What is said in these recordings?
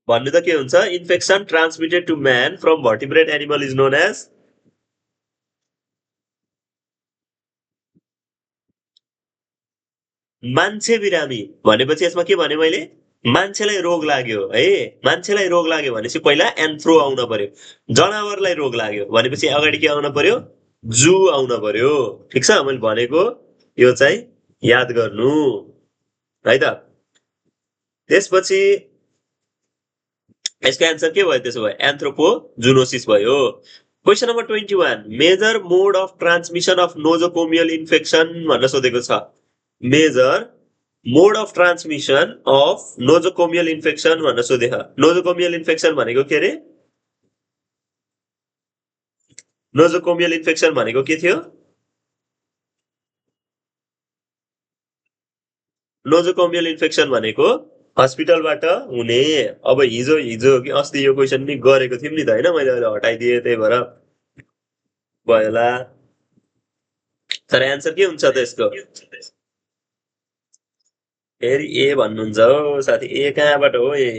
भन्नु त के हुन्छ infection transmitted to man from vertebrate animal is known as मान्छे बिरामी भनेपछि यसमा के भने मैले मान्छेलाई रोग लाग्यो है मान्छेलाई रोग लाग्यो भनेपछि पहिला एन्थ्रो आउन पर्यो जनावरलाई रोग लाग्यो भनेपछि अगाडि के आउन पर्यो जू आउन पर्यो ठिक छ मैले भनेको यो चाहिँ याद गर्नु है त त्यसपछि यसको एन्सर के भयो त्यसो भए एन्थ्रोपोजुनोसिस भयो question number 21 major mode of transmission of nosocomial infection भनेर सोधेको छ major mode of transmission of nosocomial infection भनेर सोधेको नोजोकोमियल इन्फेक्सन भनेको के अरे नोजोकोमियल इन्फेक्सन भनेको के थियो नोजोकोमियल इन्फेक्सन भनेको हस्पिटलबाट हुने अब हिजो हिजो कि अस्ति यो क्वेसन नि गरेको थियौँ नि त होइन मैले अहिले हटाइदिएँ त्यही भएर भयो होला तर एन्सर के हुन्छ त यसको फेरि ए भन्नुहुन्छ हो साथी ए कहाँबाट हो ए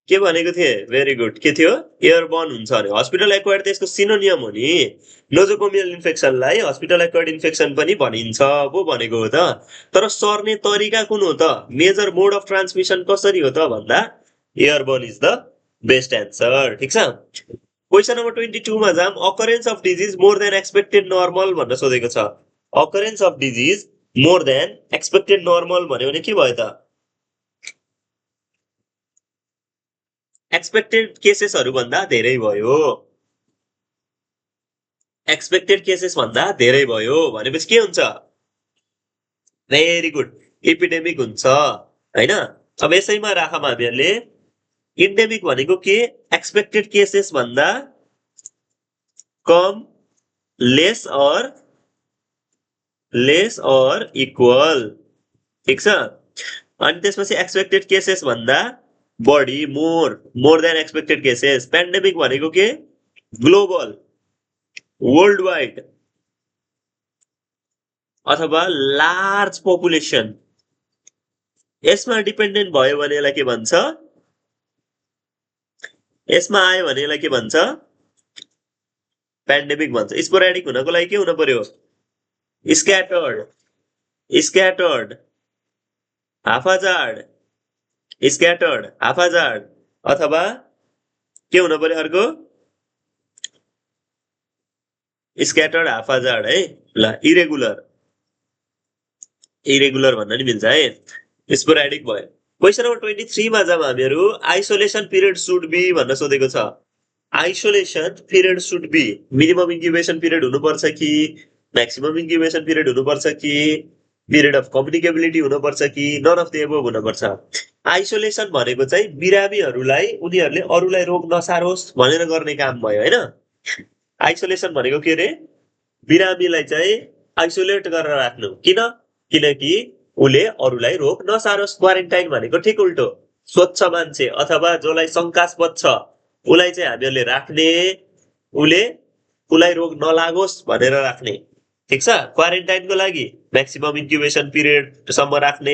के भनेको थिएँ भेरी गुड के थियो एयरबर्न हुन्छ अरे हस्पिटल एक्वायर्ड त यसको सिनोनियम हो नि नोजोकोमियल इन्फेक्सनलाई हस्पिटल एक्वायर्ड इन्फेक्सन पनि भनिन्छ पो भनेको हो त तर सर्ने तरिका कुन हो त मेजर मोड अफ ट्रान्समिसन कसरी हो त भन्दा airborne is the best answer ठिक छ क्वेसन नम्बर 22 मा जाम occurrence of disease more than expected normal भनेर सोधेको छ occurrence of disease more than expected normal भन्यो भने के भयो त एक्सपेक्टेड केसेसहरू भन्दा धेरै भयो एक्सपेक्टेड केसेस भन्दा धेरै भयो भनेपछि के हुन्छ भेरी गुड एपिडेमिक हुन्छ हैन अब यसैमा राखौँ हामीहरूले इन्डेमिक भनेको के एक्सपेक्टेड केसेस भन्दा कम लेस अर इक्वल ठिक छ अनि त्यसपछि एक्सपेक्टेड केसेस भन्दा बढी more than expected cases pandemic भनेको के ग्लोबल वर्ल्ड वाइड अथवा लार्ज पपुलेसन यसमा डिपेन्डेन्ट भयो भने यसलाई के भन्छ यसमा आयो भने यसलाई के भन्छ पेन्डेमिक भन्छ स्पोरेडिक हुनको लागि के हुन पर्यो स्क्याटर्ड हाफाजार्ड स्क्याटर्ड हाफाजार्ड अथवा के हुन पर्यो अर्को स्क्याटर्ड हाफाजार्ड है ल इरेगुलर भन्न नि मिल्छ है स्पोरेडिक भयो क्वेसन नम्बर 23 मा जाम हामीहरू आइसोलेसन पिरियड सुड बी भनेर सोधेको छ isolation period should be minimum incubation period हुनुपर्छ कि म्याक्सिमम इन्क्युबेसन पिरियड हुनुपर्छ कि पिरियड अफ कम्युनिकेबिलिटी हुनुपर्छ कि नन अफ द एबोभ हुनुपर्छ आइसोलेसन भनेको चाहिँ बिरामीहरूलाई उनीहरूले अरूलाई रोग नसारोस् भनेर गर्ने काम भयो हैन आइसोलेसन भनेको के रे बिरामीलाई चाहिँ आइसोलेट गरेर राख्नु किनकि उले अरूलाई रोग नसारोस् क्वारेन्टाइन भनेको ठिक उल्टो स्वच्छ मान्छे अथवा जसलाई शंकास्पद छ उलाई चाहिँ हामीहरूले राख्ने उलाई रोग नलागोस् भनेर राख्ने ठिक छ क्वारेन्टाइनको लागि म्याक्सिमम इन्क्युबेसन पिरियड सम्म राख्ने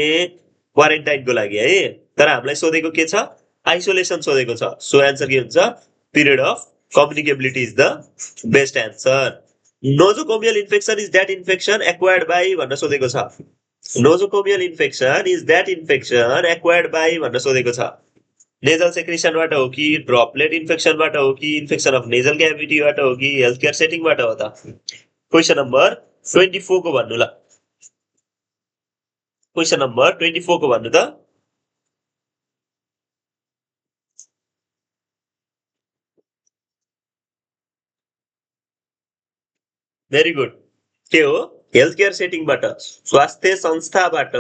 क्वारेन्टाइनको लागि है तर हामीलाई सोधेको के छ आइसोलेसन सोधेको छ सो एन्सर के हुन्छ period of communicability is the best answer nosocomial infection is that infection acquired by भनेर सोधेको छ nosocomial infection is that infection acquired by भनेर सोधेको छ नेजल सेक्रेसनबाट हो कि ड्रपलेट इन्फेक्सनबाट हो कि इन्फेक्सन अफ नेजल क्याभिटीबाट हो कि हेल्थ केयर सेटिङबाट हो त क्वेसन नम्बर 24 को भन्नु ल क्वेसन नम्बर 24 को भन्नु त भेरी गुड के हो हेल्थ केयर सेटिङबाट स्वास्थ्य संस्थाबाट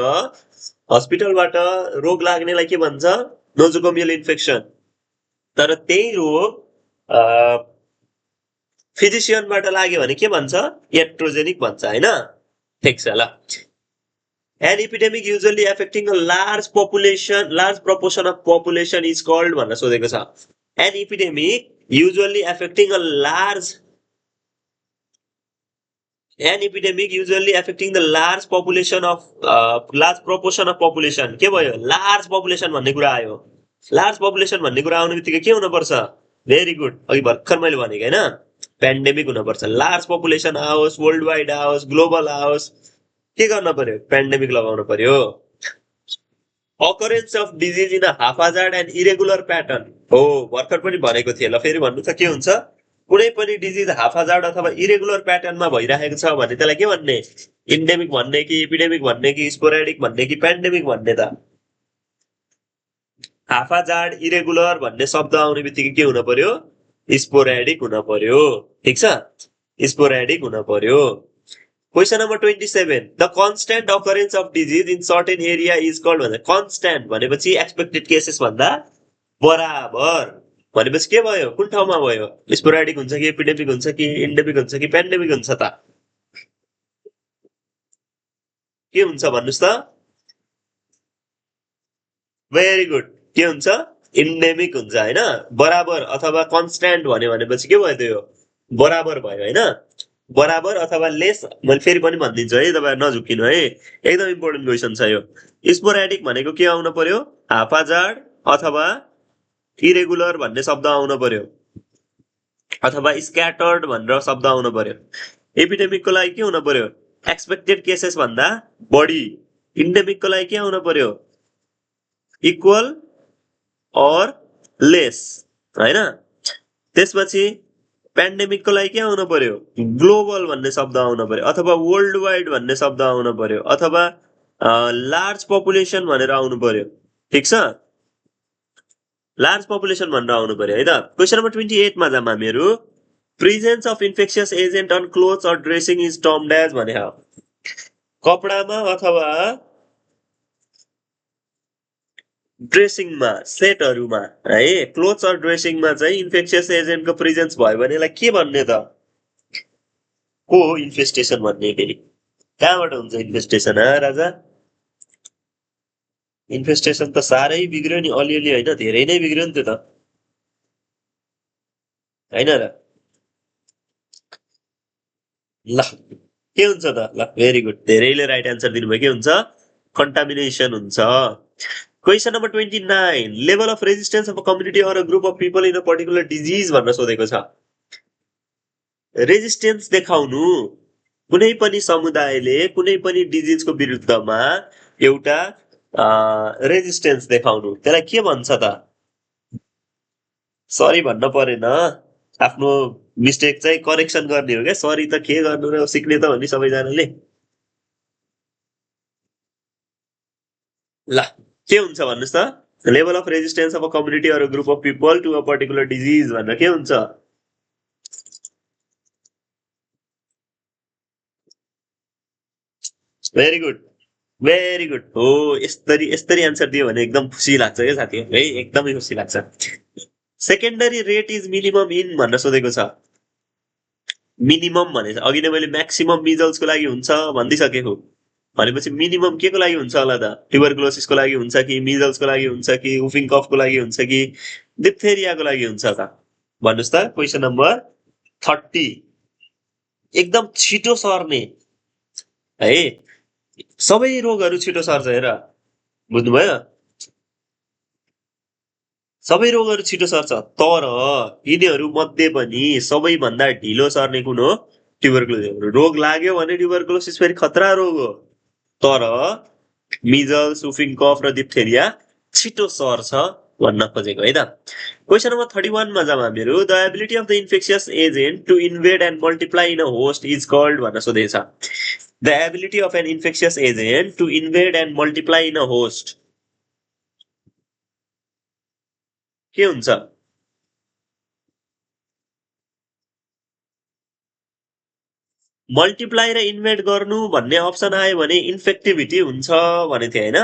हस्पिटलबाट रोग लाग्नेलाई के भन्छ नोजोकोमियल इन्फेक्सन तर त्यही रोग फिजिशियनबाट लाग्यो भने के भन्छ याट्रोजेनिक भन्छ हैन ठिक छ ल An epidemic usually affecting a large proportion of population is called भनेर सोधेको छ An epidemic usually affecting a large population of large proportion of population के भयो large population भन्ने कुरा आयो large population भन्ने कुरा आउने बित्तिकै के हुन पर्छ भेरी गुड अघि भर्खर मैले भनेको हैन पेन्डेमिक हुन पर्छ लार्ज पपुलेसन आओस् वर्ल्ड वाइड आओस् ग्लोबल आओस् के गर्न पर्यो पेन्डेमिक लगाउन पर्यो occurrence of disease in a haphazard and irregular pattern हो भर्खर पनि भनेको थिए ल फेरि भन्नु छ के हुन्छ कुनै पनि डिजिज हाफाजार्ड अथवा इरेगुलर प्याटर्नमा भइरहेको छ भने त्यसलाई के भन्ने इन्डेमिक भन्ने कि एपिडेमिक भन्ने कि स्पोरेडिक भन्ने कि पेन्डेमिक भन्ने त हाफाजार्ड इरेगुलर भन्ने शब्द आउने बित्तिकै के हुन पर्यो स्पोरेडिक हुन पर्यो ठीक छ स्पोरेडिक हुन पर्यो Question number 27. The constant occurrence of disease in certain area is called भन्दा constant भनेपछि expected cases भन्दा बराबर भनेपछि के भयो कुन ठाउँमा भयो स्पोरेडिक हुन्छ कि एपिडेमिक हुन्छ कि इन्डेमिक हुन्छ कि पेन्डेमिक हुन्छ त के हुन्छ भन्नुस् त भेरी गुड के हुन्छ इन्डेमिक हुन्छ हैन बराबर अथवा कन्स्ट्यान्ट भन्यो भनेपछि के भयो त्यो बराबर भयो हैन बराबर अथवा लेस मैले फेरि पनि भन्दिन्छु है तपाईहरु नझुकिनु है एकदम इम्पोर्टेन्ट क्वेशन छ यो स्पोरेडिक भनेको के आउन पर्यो हाफाजार्ड अथवा इरेगुलर भन्ने शब्द आउन पर्यो अथवा स्क्याटर्ड भनेर शब्द आउन पर्यो एपिडेमिक को लागि के हुन पर्यो एक्सपेक्टेड केसेस भन्दा बढी इन्डेमिक को लागि के आउन पर्यो इक्वल और लेस हैन त्यसपछि पेन्डेमिक को लागि के आउन पर्यो ग्लोबल भन्ने शब्द आउन पर्यो अथवा वर्ल्ड वाइड भन्ने शब्द आउन पर्यो अथवा लार्ज पपुलेसन भनेर आउनु पर्यो ठीक छ लार्ज पपुलेसन भनेर आउनु पर्यो है त क्वेशन नम्बर 28 मा जाम हामीहरु presence of infectious agent on clothes or dressing is termed as भने हो कपडामा अथवा ड्रेसिङमा सेटहरुमा है क्लोथ्स अर ड्रेसिङमा चाहिँ इन्फेक्शियस एजेन्टको प्रेजेन्स भयो भने यसलाई के भन्ने त को इन्फेस्टेसन भन्ने फेरि कहाँबाट हुन्छ इन्फेस्टेसन राजा इन्फेस्टेसन त सारै बिग्र्यो नि अलिअलि हैन धेरै नै बिग्र्यो नि त्यो त हैन र ल के हुन्छ त ल भेरी गुड धेरैले राइट आन्सर दिनुभयो के हुन्छ कन्टामिनेसन हुन्छ Question number 29. Level of resistance of a community or a group of people in a particular disease भन्न सोधेको छ रेजिस्टेन्स देखाउनु कुनै पनि समुदायले कुनै पनि डिजिजको विरुद्धमा एउटा रेजिस्टेन्स देखाउनु त्यसलाई के भन्छ त सरी भन्न परेन आफ्नो मिस्टेक चाहिँ करेक्सन गर्ने हो के सरी त के गर्नु र सिक्ने त हो नि सबैजनाले ल के हुन्छ भन्नुस् त level of resistance of a community or a group of people to a particular disease भनेर के हुन्छ भेरी गुड हो यसरी आन्सर दियो भने एकदम खुसी लाग्छ के साथीहरु है एकदमै खुसी लाग्छ secondary rate is minimum in भनेर सोधेको छ मिनिमम भने अघि नै मैले म्याक्सिमम मिजल्सको लागि हुन्छ भन्दिसकेको भनेपछि मिनिमम के को लागि हुन्छ होला त ट्युबरकुलोसिसको लागि हुन्छ कि मिजल्सको लागि हुन्छ कि वुफिङ कफको लागि हुन्छ कि डिप्थेरियाको लागि हुन्छ त भन्नुस् त क्वेशन नम्बर 30 एकदम छिटो सर्ने है सबै रोगहरु छिटो सर्छ हेर बुझ्नुभयो सबै रोगहरु छिटो सर्छ तर यिनीहरु मध्ये पनि सबैभन्दा ढिलो सर्ने कुन हो ट्युबरकुलोसिस रोग लाग्यो भने ट्युबरकुलोसिस फेरि खतरा रोग हो तर मिजल्स वुफिङ कफ र डिप्थेरिया छिटो सर्छ भन्न खोजेको है त क्वेशन नम्बर 31 मा जाम हामीहरु the ability of the infectious agent to invade and multiply in a host is called भन्न सोधेछ the ability of an infectious agent to invade and multiply in a host के हुन्छ मल्टिप्लाई र invade गर्नु भन्ने अप्सन आयो भने infectivity हुन्छ भने थियो हैन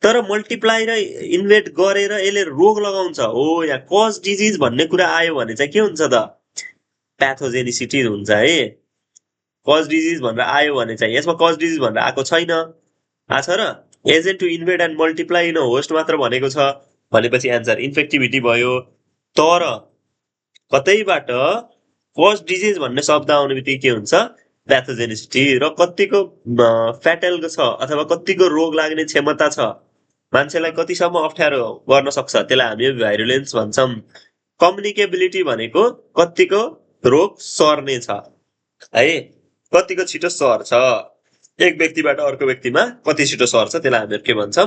तर मल्टिप्लाई र इन्भेड गरेर यसले रोग लगाउँछ हो या कज डिजिज भन्ने कुरा आयो भने चाहिँ के हुन्छ त प्याथोजेनिसिटी हुन्छ है कज डिजिज भनेर आयो भने चाहिँ यसमा कज डिजिज भनेर आएको छैन, आएको छ र agent to invade and multiply in host मात्र भनेको छ भनेपछि एन्सर इन्फेक्टिभिटी भयो। तर कतैबाट कज डिजिज भन्ने शब्द आउने बित्तिकै के हुन्छ प्याथोजेनिसिटी र कतिको फ्याटलको छ अथवा कतिको रोग लाग्ने क्षमता छ, मान्छेलाई कतिसम्म अप्ठ्यारो गर्न सक्छ त्यसलाई हामी भाइरुलेन्स भन्छौँ। कम्युनिकेबिलिटी भनेको कतिको रोग सर्ने छ है, कतिको छिटो सर्छ, एक व्यक्तिबाट अर्को व्यक्तिमा कति छिटो सर्छ त्यसलाई हामीहरू के भन्छौँ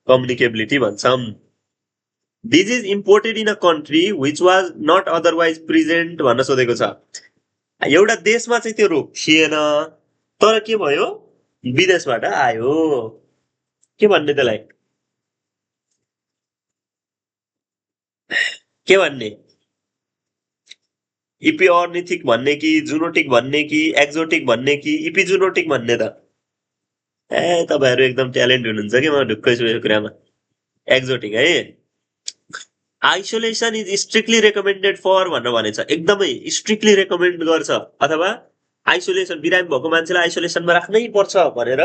कम्युनिकेबिलिटी भन्छौँ। Disease imported in a country which was not otherwise present भन्न सोधेको छ। एउटा देशमा चाहिँ त्यो रोग थिएन तर के भयो विदेशबाट आयो, के भन्ने त्यसलाई के भन्ने इपिओर्निथिक भन्ने कि जुनोटिक भन्ने कि एक्जोटिक भन्ने कि इपिजुनोटिक भन्ने त ए तपाईहरु एकदम ट्यालेन्ट हुनुहुन्छ के म ढुक्कै छु यो कुरामा। एक्जोटिक है। Isolation is strictly recommended for भनेर भनेछ, एकदमै स्ट्रिक्टली रेकमेन्ड गर्छ अथवा आइसोलेसन बिरामी भएको मान्छेलाई आइसोलेसनमा राख्नै पर्छ भनेर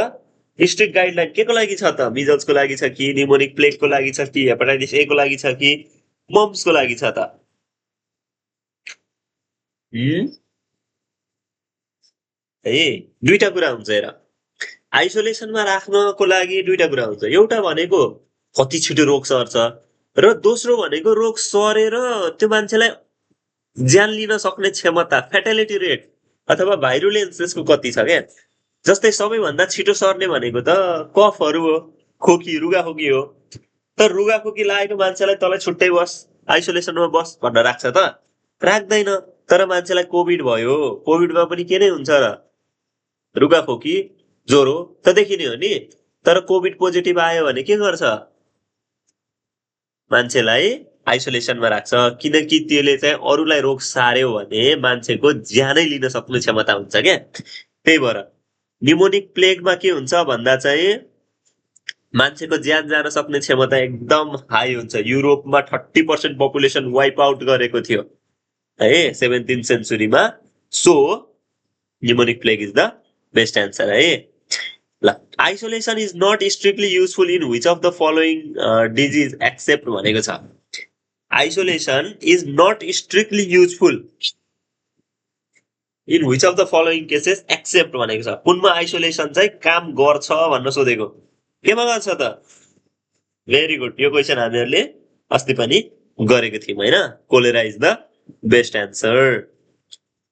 स्ट्रिक्ट गाइडलाइन के को लागि छ त, मिजल्सको लागि छ कि निमोनिक प्लेगको लागि छ कि हेपाटाइटिस ए को लागि छ कि मम्सको लागि छ त? है दुईटा कुरा हुन्छ हेर, आइसोलेसनमा राख्नको लागि दुईटा कुरा हुन्छ, एउटा भनेको कति छिटो रोग सर्छ र दोस्रो भनेको रोग सरेर त्यो मान्छेलाई ज्यान लिन सक्ने क्षमता फ्याटालिटी रेट अथवा भाइरुलेन्स त्यसको कति छ क्या। जस्तै सबैभन्दा छिटो सर्ने भनेको त कफहरू हो, खोकी रुगाखोकी हो, तर रुगाखोकी लागेको मान्छेलाई तँलाई छुट्टै बस आइसोलेसनमा बस भनेर राख्छ त? राख्दैन। तर मान्छेलाई कोभिड भयो, कोभिडमा पनि के नै हुन्छ र रुगाखोकी ज्वरो त देखिने हो नि, तर कोभिड पोजिटिभ आयो भने के गर्छ मान्छेलाई आइसोलेसनमा राख्छ, किनकि त्यसले चाहिँ अरूलाई रोग सार्यो भने मान्छेको ज्यानै लिन सक्ने क्षमता हुन्छ क्या। त्यही भएर निमोनिक प्लेगमा के हुन्छ भन्दा चाहिँ मान्छेको ज्यान जान सक्ने क्षमता एकदम हाई हुन्छ। युरोपमा 30% पपुलेसन वाइप आउट गरेको थियो है 17th सेन्चुरीमा। So pneumonic plague is the best answer है। ल isolation is not strictly useful in which of the following disease except भनेको छ। Isolation is not strictly useful in which of the following cases except भनेको छ। कुनमा isolation चाहिँ काम गर्छ भन्न सोधेको, केमा गर्छ त? भेरी गुड, यो क्वेसन हामीहरूले अस्ति पनि गरेको थियौँ होइन। Cholera is the best answer.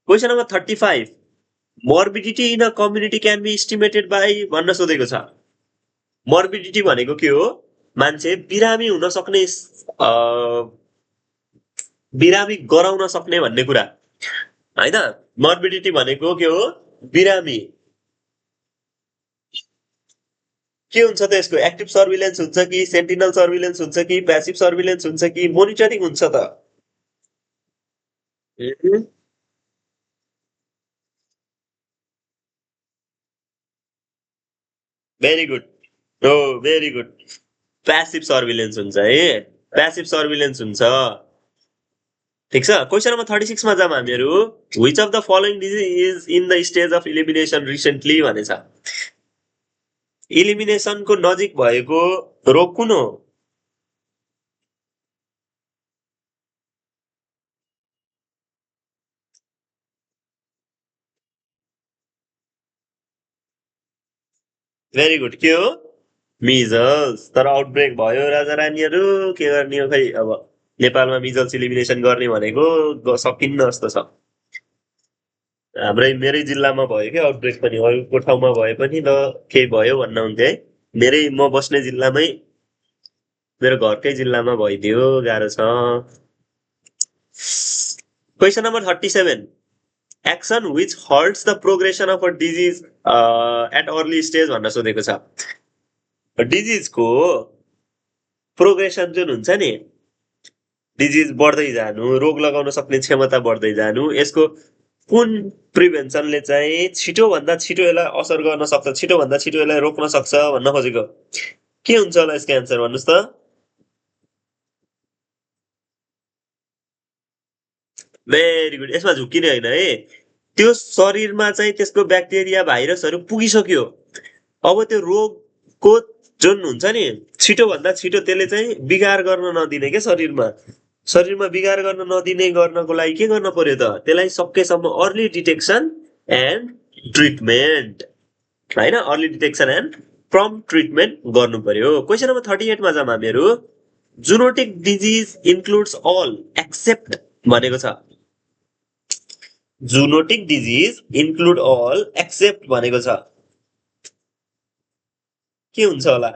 Question number 35 morbidity in a community can be estimated by भन्न सोधेको छ। मोर्बिडिटी भनेको के हो? मान्छे बिरामी हुन सक्ने बिरामी गराउन सक्ने भन्ने कुरा होइन। मोर्बिडिटी भनेको के हो? बिरामी के हुन्छ त यसको? एक्टिभ सर्भिलेन्स हुन्छ कि सेन्टिनल सर्भिलेन्स हुन्छ कि प्यासिभ सर्भिलेन्स हुन्छ कि मोनिटरिङ हुन्छ त? भेरी गुड, हो भेरी गुड, प्यासिभ सर्भिलेन्स हुन्छ है, प्यासिभ सर्भिलेन्स हुन्छ। ठिक छ। क्वेसन नम्बर 36 मा जाम हामीहरू। Which of the following disease is in the stage of elimination recently भनेछ। इलिमिनेसनको नजिक भएको रोग कुन हो? भेरी गुड, के हो? मिजल्स। तर आउटब्रेक भयो राजा रानीहरू, के गर्ने हो खै। अब नेपालमा मिजल्स इलिमिनेसन गर्ने भनेको सकिन्न जस्तो छ। हाम्रै मेरै जिल्लामा भयो क्या आउटब्रेक पनि, अरूको ठाउँमा भए पनि ल केही भयो भन्न हुन्थ्यो है। म बस्ने जिल्लामै, मेरो घरकै जिल्लामा भइदियो, गाह्रो छ। Question number 37 action which halts the progression of a disease at early stage भन्न सोधेको छ। डिजिजको प्रोग्रेसन जुन हुन्छ नि, डिजिज बढ्दै जानु, रोग लगाउन सक्ने क्षमता बढ्दै जानु, यसको कुन प्रिभेन्सनले चाहिँ छिटोभन्दा छिटो यसलाई असर गर्न सक्छ, छिटोभन्दा छिटो यसलाई रोक्न सक्छ भन्न खोजेको के हुन्छ होला यसको एन्सर भन्नुहोस् त? भेरी गुड, यसमा झुक्किने होइन है। त्यो शरीरमा चाहिँ त्यसको ब्याक्टेरिया भाइरसहरू पुगिसक्यो। अब त्यो रोगको जुन हुन्छ नि छिटोभन्दा छिटो त्यसले चाहिँ बिगार गर्न नदिने के शरीरमा बिगार गर्न नदिने गर्नको लागि के गर्न पर्यो त त्यसलाई सकेसम्म अर्ली डिटेक्सन एन्ड ट्रिटमेन्ट होइन early detection and prompt treatment गर्नु पर्यो। क्वेसन नम्बर 38 मा जाम हामीहरू zoonotic disease includes all except भनेको छ। Zoonotic disease include all except भनेको छ के हुन्छ होला?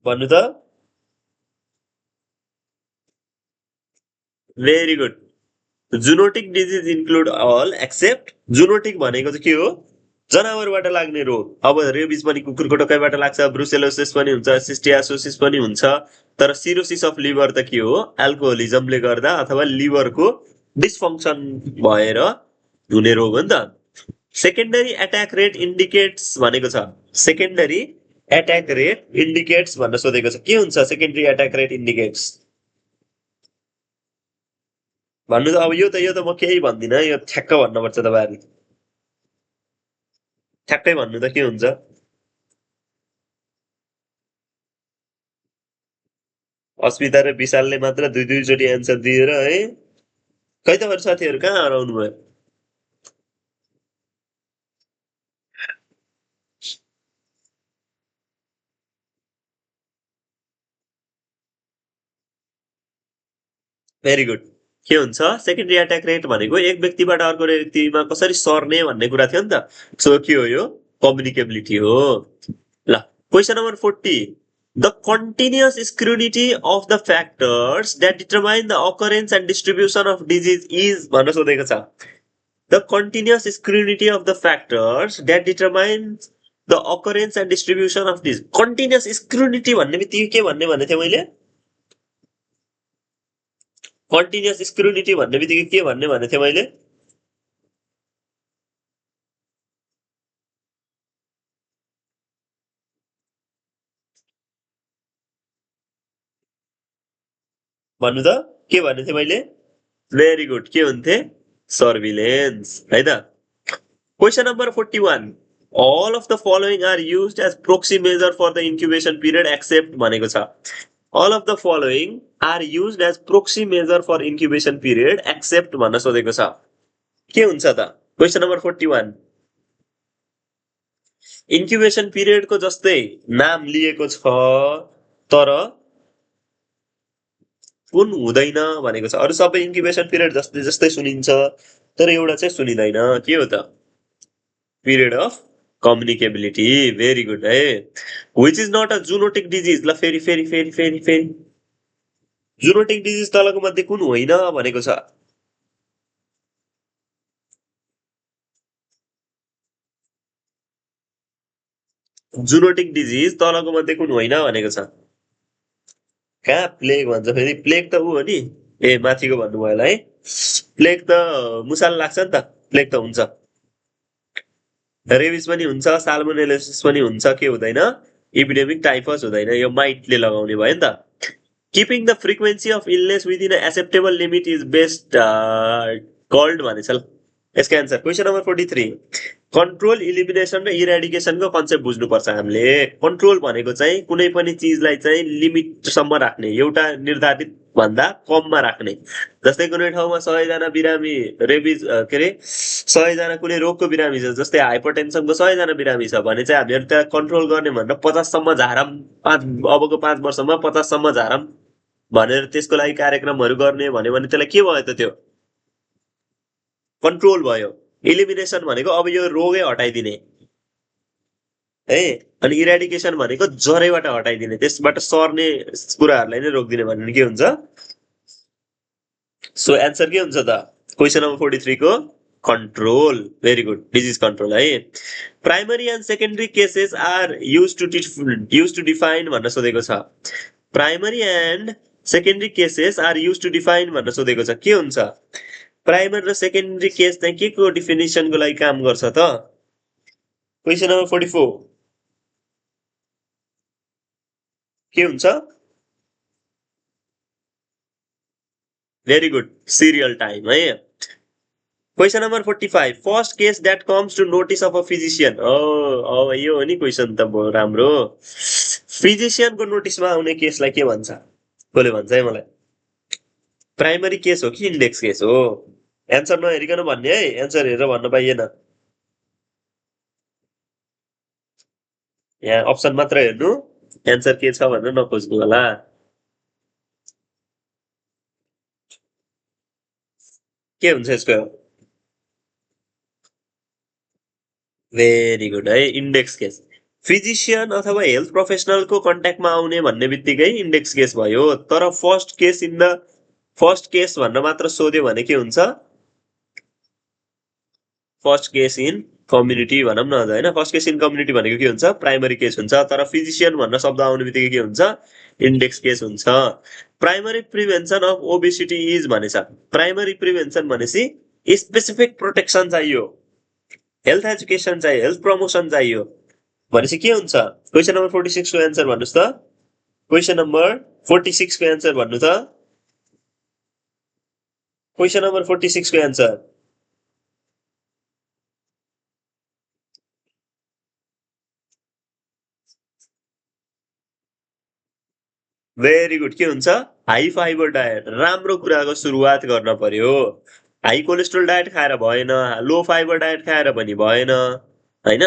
भन्नु त। Very good. Zoonotic disease include all except zoonotic भनेको चाहिँ के हो? जनावरबाट लाग्ने रोग। अब रेबिज पनि कुकुरको टोकाइबाट लाग्छ, ब्रुसेलोसिस पनि हुन्छ, सिस्टियासोसिस पनि हुन्छ, तर सिरोसिस अफ लिभर त के हो? अल्कोहोलिजमले गर्दा अथवा लिभरको डिसफङ्क्सन भएर हुने रोग हो नि त। सेकेन्डरी एट्याक रेट इन्डिकेट्स भनेको छ। सेकेन्डरी एट्याक रेट इन्डिकेट्स भनेर सोधेको छ। के हुन्छ सेकेन्डरी एट्याक रेट इन्डिकेट्स? भन्नु त। अब यो त म केही भन्दिनँ, यो ठ्याक्क भन्नुपर्छ तपाईँहरूले। ठ्याक्कै भन्नु त के हुन्छ? अस्मिता र विशालले मात्र दुई दुईचोटि एन्सर दिएर है। खै तपाईँहरू साथीहरू कहाँ हराउनु भयो? Very good. के हुन्छ सेकेन्डरी एट्याक रेट भनेको एक व्यक्तिबाट अर्को व्यक्तिमा कसरी सर्ने भन्ने कुरा थियो नि त। सो के हो यो? कम्युनिकेबिलिटी हो। ल question number 40 the continuous scrutiny of the factors that determine the occurrence and distribution of disease is भनेर सोधेको छ। The continuous scrutiny of the factors that determine the occurrence and distribution of disease. Continuous scrutiny भन्ने बित्तिकै के भन्ने भनेको थिएँ मैले? कन्टिन्युअस स्क्रुनिटी भन्ने बित्तिकै के भन्ने भनेको थिएँ मैले? भन्नु त के भन्ने थिएँ मैले? Very good. के हुन्थे? सर्भिलेन्स है त। Question number 41 all of the following are used as proxy measure for the incubation period except भनेको छ। all of the following are used as proxy measure for incubation period except भन्न सोधेको छ। के हुन्छ त? क्वेसन नम्बर 41 इन्क्युबेसन पिरियडको जस्तै नाम लिएको छ तर कुन हुँदैन भनेको छ। अरू सबै इन्क्युबेसन पिरियड जस्तै जस्तै सुनिन्छ तर एउटा चाहिँ सुनिँदैन। के हो त? Period of communicability. Very good है। Which is not a zoonotic disease. ल फेरि फेरि फेरि फेरि फेरि जुनोटिक डिजिज तलको मध्ये कुन होइन भनेको छ? जुनोटिक डिजिज तलको मध्ये कुन होइन भनेको छ? कहाँ प्लेग भन्छ फेरि? प्लेग त ऊ हो नि। ए माथिको भन्नुभयो होला है। प्लेग त मुसाले लाग्छ नि त। प्लेग त हुन्छ। रेबिस पनि हुन्छ, साल्मोनेलोसिस पनि हुन्छ। के हुँदैन? इपिडेमिक टाइफस हुँदैन। यो माइटले लगाउने भयो नि त। Keeping the frequency of illness within a acceptable limit is best called भनेछ। ल यसको answer question number 43 control elimination र इराडिकेसनको कन्सेप्ट बुझ्नुपर्छ हामीले। कन्ट्रोल भनेको चाहिँ कुनै पनि चिजलाई चाहिँ लिमिटसम्म राख्ने, एउटा निर्धारित भन्दा कममा राख्ने। जस्तै कुनै ठाउँमा 100 जना बिरामी रेबिज के अरे 100 जना कुनै रोगको बिरामी छ, जस्तै हाइपरटेन्सनको 100 जना बिरामी छ भने चाहिँ हामीहरू त्यहाँ कन्ट्रोल गर्ने भनेर 50 सम्म झारम, अबको 5 वर्षमा 50 सम्म झारम भनेर त्यसको लागि कार्यक्रमहरू गर्ने भन्यो भने त्यसलाई के भयो त? त्यो कन्ट्रोल भयो। इलिमिनेसन भनेको अब यो रोगै हटाइदिने है। अनि इराडिकेसन भनेको जरैबाट हटाइदिने, त्यसबाट सर्ने कुराहरूलाई नै रोकिदिने भन्ने के हुन्छ? सो एन्सर के हुन्छ त? क्वेसन नम्बर 43 को control. Very good. Disease control है। Primary and secondary cases are use to define भनेर सोधेको छ। Primary and secondary cases are use to define भनेर सोधेको छ। के हुन्छ? प्राइमरी र सेकेन्डरी केस चाहिँ के को डिफिनिसनको लागि काम गर्छ त? क्वेसन नम्बर 44 के हुन्छ? भेरी गुड सिरियल टाइम है question number 45 first case that comes to notice of a physician अब यो हो नि क्वेसन त राम्रो फिजिसियनको नोटिसमा आउने केसलाई के भन्छ कसले भन्छ है मलाई प्राइमरी केस हो कि इन्डेक्स केस हो एन्सर नहेरिकन भन्ने है एन्सर हेरेर भन्न पाइएन यहाँ अप्सन मात्र हेर्नु एन्सर के छ भनेर नखोज्नु होला के हुन्छ यसको भेरी गुड है इन्डेक्स केस फिजिसियन अथवा हेल्थ प्रोफेसनलको कन्ट्याक्टमा आउने भन्ने बित्तिकै इन्डेक्स केस भयो तर फर्स्ट केस भनेर मात्र सोध्यो भने के हुन्छ फर्स्ट केस इन कम्युनिटी भनौँ न होइन फर्स्ट केस इन कम्युनिटी भनेको के हुन्छ प्राइमरी केस हुन्छ तर फिजिसियन भन्ने शब्द आउने बित्तिकै के हुन्छ इन्डेक्स केस हुन्छ primary prevention of obesity is भनेछ प्राइमरी प्रिभेन्सन भनेपछि स्पेसिफिक प्रोटेक्सन चाहियो हेल्थ एजुकेसन चाहियो हेल्थ प्रमोसन चाहियो भनेपछि के हुन्छ क्वेसन नम्बर 46 को एन्सर भन्नुस् त क्वेसन नम्बर 46 को एन्सर भन्नु त क्वेसन नम्बर 46 को एन्सर भेरी गुड के हुन्छ हाई फाइबर डायट राम्रो कुराको सुरुवात गर्न पर्यो हाई कोलेस्ट्रोल डायट खाएर भएन लो फाइबर डायट खाएर पनि भएन हैन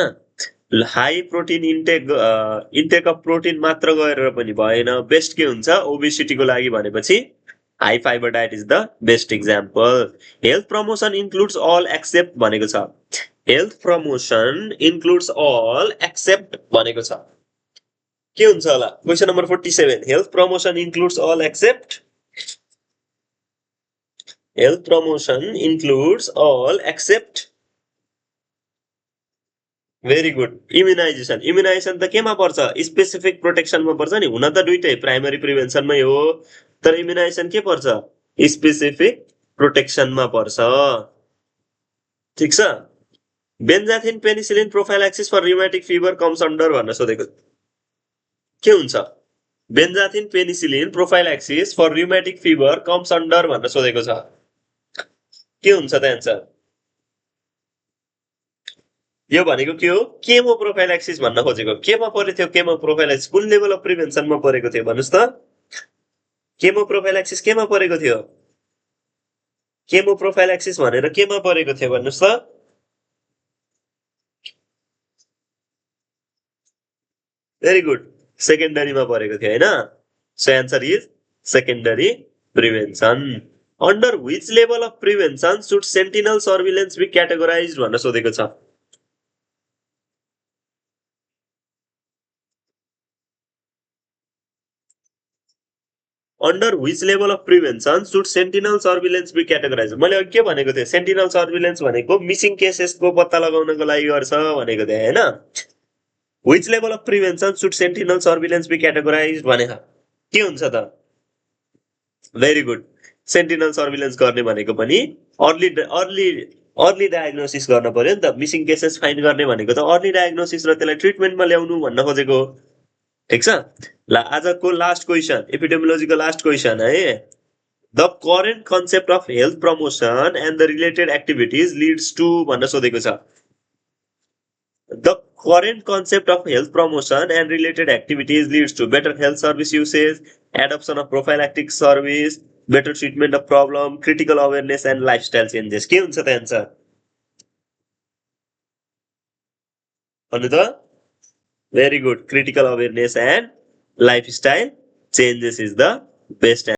high protein intake of protein मात्र गरेर पनि भएन बेस्ट के हुन्छ ओबेसिटीको लागि भनेपछि high fibre diet is the best example health promotion includes all except भनेको छ health promotion includes all except भनेको छ के हुन्छ होला question number 47 health promotion includes all except health promotion includes all except very good immunisation त केमा पर्छ स्पेसिफिक प्रोटेक्सनमा पर्छ नि हुन त दुईटै प्राइमरी प्रिभेन्सनमै हो तर इम्युनाइजेसन के पर्छ स्पेसिफिक प्रोटेक्सनमा पर्छ ठीक छ benzathine penicillin prophylaxis for rheumatic fever comes under भनेर सोधेको के हुन्छ benzathine penicillin prophylaxis for rheumatic fever comes under भनेर सोधेको छ के हुन्छ त एन्सर यो भनेको के हो केमो प्रोफाइलेक्सिस भन्न खोजेको केमा परेको थियो केमो प्रोफाइलेक्सिस कुन लेभल अफ प्रिभेन्सनमा परेको थियो भन्नुस् त केमो प्रोफाइलेक्सिस केमा परेको थियो केमो प्रोफाइलेक्सिस भनेर केमा परेको थियो भन्नुस् त भेरी गुड सेकेन्डरीमा परेको थियो हैन so answer is secondary prevention under which level of prevention should sentinel surveillance be categorized भनेर सोधेको छ under which level of prevention should sentinel surveillance be categorize मैले अघि के भनेको थिएँ सेन्टिनल सर्भिलेन्स भनेको मिसिङ केसेसको पत्ता लगाउनको लागि गर्छ भनेको थिएँ हैन which level of prevention should sentinel surveillance be categorize भने के हुन्छ त भेरी गुड सेन्टिनल सर्भिलेन्स गर्ने भनेको पनि अर्ली डायग्नोसिस गर्न पर्यो नि त मिसिङ केसेस फाइन्ड गर्ने भनेको त अर्ली डायग्नोसिस र त्यसलाई ट्रिटमेन्टमा ल्याउनु भन्न खोजेको ठीक छ ल आजको लास्ट क्वेसन एपिडेमियोलोजीको लास्ट क्वेसन है the current concept of health promotion and the related activities leads to भन्न सोधेको छ the current concept of health promotion and related activities leads to better health service usage, adoption of prophylactic service, better treatment of problem, critical awareness and lifestyle changes. के हुन्छ त answer भन्नु त very good critical awareness and lifestyle changes is the best